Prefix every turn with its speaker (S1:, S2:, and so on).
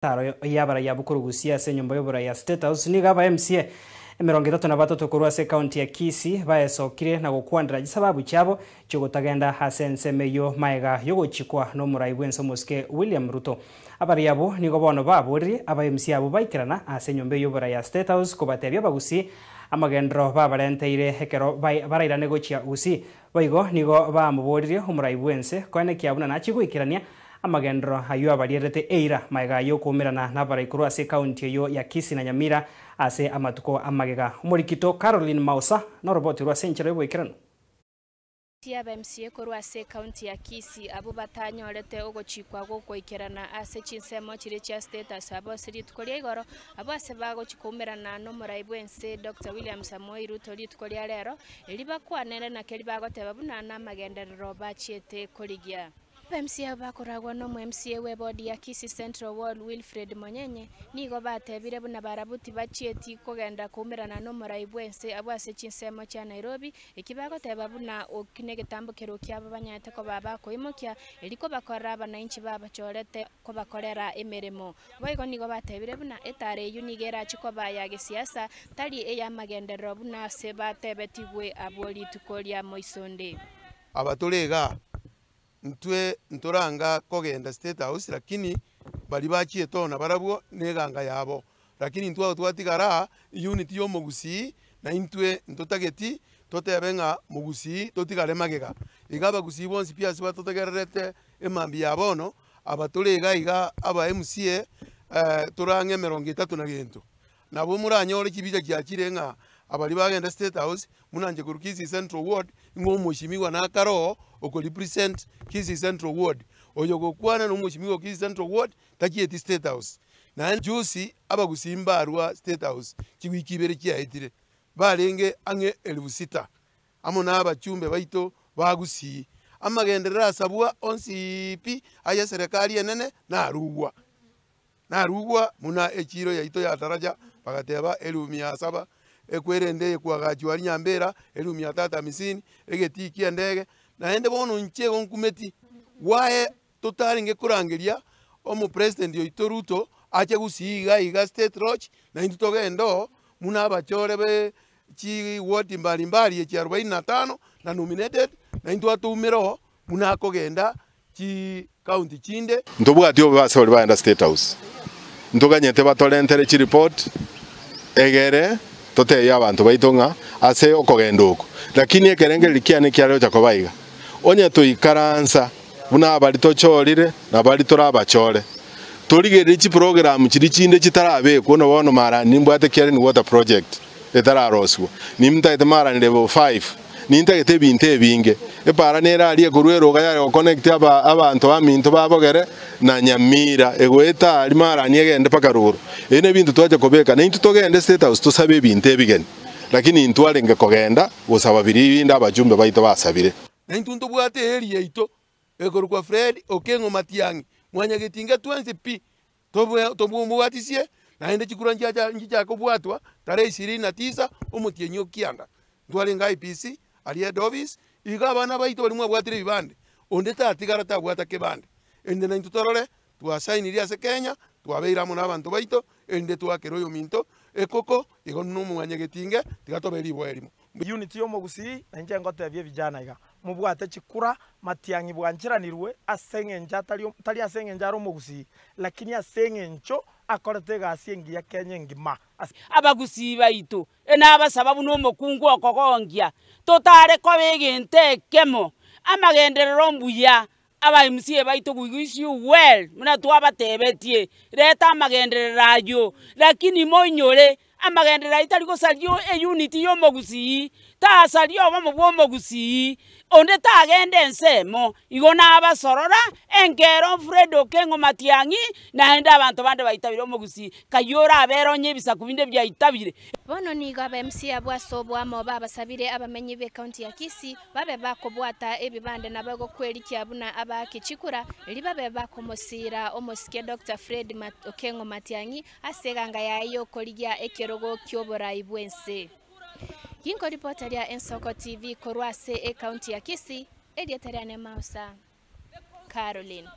S1: Taro y'abarai abwo korwa Gusii ase enyomba y'oborai ya State House nigo aba MCA 33 korwa ase ekaunti ya Kisii baesokire na gokwanera chisababu chiabo chiogotagenda ase ensemo eyio maega yogochikwa nomorai bwense omosike William Ruto. Abarai abwo nigo bono baboririe aba MCA abwo baikerana ase enyomba eyio y'oborai ya State House kobatebia abagusii amagenderero babarenteire ekero barairane gochia Gusii. Boigo nigo bamoboririe omorai bw'ense koenekia buna nachie goikerania amagenderero ayio abarierete eira magega y'okoumerana nabarai korwa ase ekaunti eyio ya Kisii na Nyamira ase amatuko amagega. Omorikito Caroline Mausa noroboti rwa ase enchera y'oboikeranu.
S2: Aba MCA korwa ase ekaunti ya Kisii abwo batanyorete ogochikwa gw'ogoikerana ase chinsemo chiria chia Status abwo ase rituko ria igoro, abwo ase bagochia koumerana nomorai bw'ense Doctor William Samoei Ruto rituko ria rero, Erio bakwanere na keria bagoteba buna namagenderero bachiete korigia. Aba-MCA abwo bakoragwa nomo-MCA bw'ebodi ya Kisii Central Ward Wilfred Monyenye nigo batebire buna barabwo tibachieti kogenda koumerana nomorai bw'ense abwo ase chinsemo chia Nairobi eki bagoteba buna oki negetambo keria kiabo banyarete koba bakoimokia erio kobakorera abanainchi babachorete kobakorera emeremo. Boigo nigo batebire buna etaara eyio nigo erache koba ya gesiasa, tari ey'amagenderero buna ase batebetigwe abwo rituko ria moisonde.
S3: Aba tore igaa, ntwe ntoranga kogenda State House lakini baria bachiete oo nabarabwo na eganga yabo. Lakini intwe aba twatigara aa, unity ya omogusii na intwe ntotageti totebe ng'a mogusii totigare magega. Iga abagusii bonsi pi ase batotegererete emambia ya bono, Aba tore iga iga aba MCA tore ang'e emerongo etato na gento. Nabo moranyore chibicha chiachire ng'a abaria bagenda State House, buna inche korwa Kisii Central Ward, ng'a omoshimiwa nakare oo oko represent Kisii Central Ward. Oyo ogokwana na omoshimiwa o Kisii Central Ward, tachieti State House. Naende juzi abagusii mbarwa State House chiwiki ibere chiaetire, barenge ang'e elfu sita. amo nabachumbe baito ba Gusii. Amagenderero asabwa onsi pi ay'eserekari enene narugwa, narugwa buna echiiro yaito ya Daraja bagateba erumi ya saba, ekwerende eye kwagachwa aria Nyambera, erumi ya tata hamisini, egetii ki'endege, naende bono inche igo nkumeti, gwaye totarenge korangeria omopresident oito Ruto ache Gusii iga iga State Lodge, naintwe togende oo buna abachore be chiward mbali mbali echi arobaini na tano na nominated, naintwe atoumere oo buna akogenda chicounty chinde.
S4: Ntobwati obobe ase baria bagenda State House. Ntoganyete batorentere chireport egere totebie abanto baito ng'a ase okogenda oko. Lakini ekerengererio kiane kiare gocha koba iga, onye toikaransa buna abaria tochorire na baria torabachore, torigererie chiprogram chiria chinde chitarabekwa buna bono mara nimbwate Karen Water Project etararosiwa, nimtagete mara level 5, nintagete ebinto ebinge. Epara nere aria ekorwa eroga yare goconnect aba abanto baminto ba Bogere na Nyamira egoeta aria marani egende mpaka rogoro. Ebi nebinto twacha kobeka naintwe togende State House tosabe ebinto ebigeni, lakini intwarenge kogenda gosaba biria binde abachumbe baito basabire.
S3: Naintwe ntobwate eeri yaito ekorokwa Fred Okeng'o Matiang'i, mwanyagetinga twensi pi, tobwatisie, naende chikura nchiacha nchichake kobwatwa tarehe ishirini na tisa omotienyi o kianda. Ntwarenge IEBC aria head office, iga abana baito baria mwabwatire ebibande, onde tatigara tabwata kebande, erinde naintwe torore twasainirie ase Kenya, twabeire amo na abanto baito, erinde twakere oyominto ekoko, igo nomwanyagetinge, tiga tobe riboa erimo.
S5: Unity y'omogusii, na inche ngotebia ebijana iga, mobwate chikura, matiang'i bwancheranirwe ase eng'encho atari tari ase eng'encho are omogusii, lakini ase eng'encho akorete egasi engiya Kenya engima. Ase.
S6: Abagusii baito, nabasaba buna omokungu okogongia, totare koba egento ekemo, amagenderero mbuya, Aba MCA baito we wish you well buna twabatebetie, reta amagenderero ayio, lakini moinyore amagenderero ayio tari gosaria eunity ya omogusii, tasaria obomo bwa omogusii, onde tagenda ensemo, igo nabasorora enkero Fred Okengo Matiang'i naende abanto bande baitabire omogusii, kayio orabere onye ebisaku binde biaitabire.
S2: Bono nigo aba MCA abwo ase oboamo babasabire abamenyi b'ecounty ya Kisii Babe bakobwata ebibande na bagokwerikia buna abaaki chikura, erio babe bakomosiira omosike Doctor Fred Okeng'o Matiang'i ase eganga yaye y'okorigia ekerogo ki'oborai bw'ense. Ginkoripota ria Ensoko TV korwa ase ecounty ya Kisii, erieta riane Mausa Caroline.